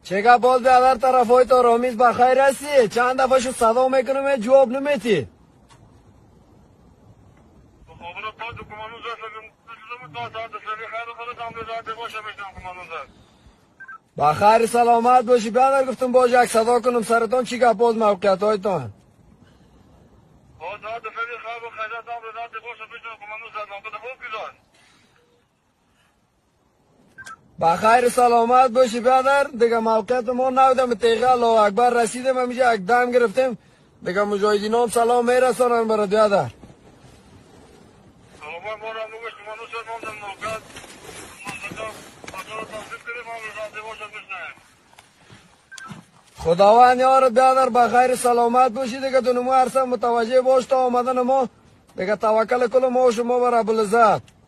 چگه باز بیادر طرف های تا رامیز بخیر هستی؟ چند دفعه شو صدا میکنم جواب نمیتی. بخیر سلامت باشی بیادر. گفتم باز یک صدا کنم سرتان. چی گپ باز موقعیت هایتان؟ بخیر سلامت باشی بیادر. دیگه موقعیت ما نبودم تیغه الله اکبر رسیدم، همیشه یک دم گرفتیم دیگه. مجاهدین هم سلام میرسانن برات بیادر. خداوند یارت بیادر، بخیر سلامت باشی دیگه. تو نمو هرسم متوجه باش تا آمدن ما دیگه. توکل کل ما و شما بر رب العزت.